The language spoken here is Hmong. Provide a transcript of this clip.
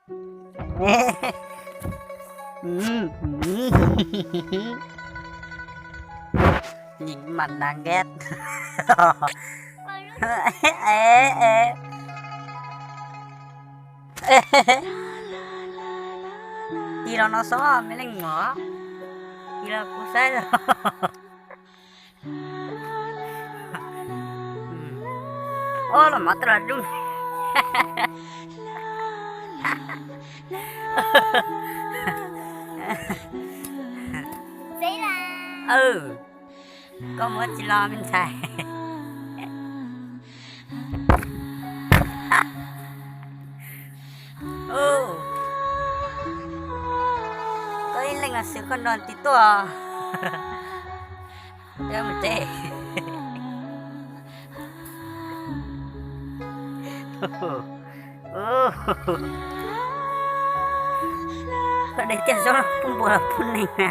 Nhìn mặt đáng ghét. Ê, ê. Ê. Cia los no xwb, me leej muam. Cia los kuv saib. Ob, los mov tau los dub. Koj muab tsis los me ntxhais. Koj ib leeg los xwb koj nrog tib tuaj. Mus tsev. Koj de caj zaub pub npua los pub neeg na.